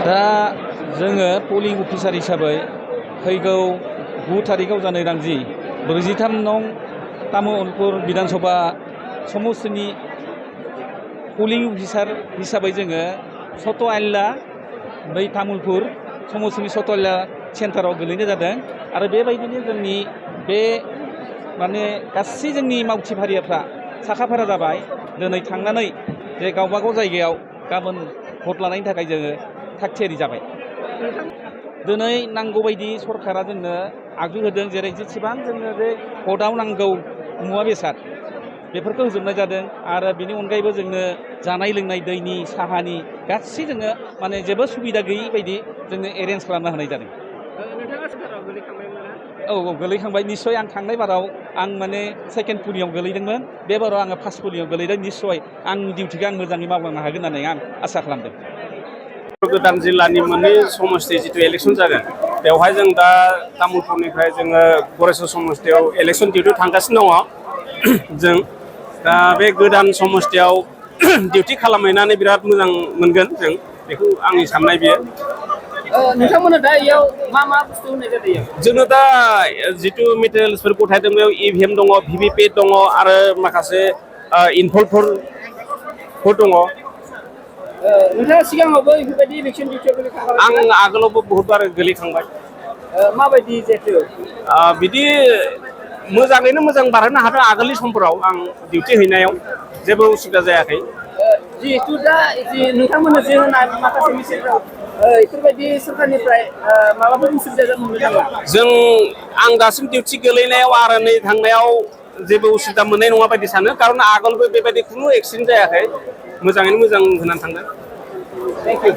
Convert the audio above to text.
दा जोङो पलिं अफिसार हिसाबै फैगौ 9 थारिखआव जानाय रांजि 43 नं तामुलपुर विधानसभा समस्तिनि पलिं अफिसार हिसाबै जोङो सत आइला बै तामुलपुर समस्तिनि सत आइला सेन्टाराव गोलैनाय जादों आरो बेबायदिनो जोंनि बे माने गासै जोंनि मावथिफारियाफ्रा साखाफारा जाबाय दिनै थांनानै जे गावबागाव जायगायाव गाबोन भट लानायनि थाखाय जोङो थागथियारि जाबाय। दिनै नांगौबायदि सरकारा जोंनो आगजु होदों जेरै जेसेबां जोंनो बे भटआव नांगौ मुवा बेसाद बेफोरखौ होजोबनाय जादों आरो बेनि अनगायैबो जोंनो जानाय लोंनाय दैनि साहानि गासै जोङो माने जेबो सुबिदा गैयै बायदि जोंनो एरेन्ज खालामना होनाय जादों। औ गोलैखांबाय निस्सय आं थांनाय बाराव आं माने सेकेन्ड पुलियाव गोलैदोंमोन बे बाराव आङो फार्स्ट पुलियाव गोलैदों निस्सय आंनि डिउटिखौ आं मोजाङै मावलांनो हागोन होननानै आं आसा खालामदों। गोदान जिल्लानि मोननै समस्ति जितु इलेक्सन जागोन बेवहाय जों दा तामुलपुरनिफ्राय जोङो गरेस्वर समस्तियाव इलेक्सन डिउटियाव थांगासिनो दङ। जों दा बे गोदान समस्तियाव डिउटि खालामहैनानै बिराद मोजां मोनगोन जों बेखौ आंनि साननाय बियो। नोंथांमोना दा इयाव मा बुस्थु होनाय जादों? जोङो दा जितु मेटेरियेल्सफोर गथायदों बेयाव EVM दङ, VVPAT दङ आरो माखासे इनभल्भफोर दङ। नोंथाङा सिगाङावबो बेफोरबायदि इलेक्सन डिउटियाव गोलैखांबाय? आं आगोलावबो बहुद बार गोलैखांबाय। माबायदि जेथु बिदि मोजाङैनो मोजां बारहोनो हादों आगोलनि समफोराव आं डिउटि हैनायाव जेबो उसुबिदा जायाखै। जिहेतु दा नोंथांमोननो जे होनाय माखासे मिथिंफोराव बेफोरबायदि सरकारनिफ्राय माबाफोर उसुबिदा जादोंमोन नामा? आं दासिम डिउटि गोलैनायाव आरो नै थांनायाव जेबो उसुबिदा मोननाय नङा बायदि सानो खारन आगोलबो बेबायदि खुनु एक्सिडेन्ट जायाखै मोजाङैनो मोजां होनानै थांदों। Thank you.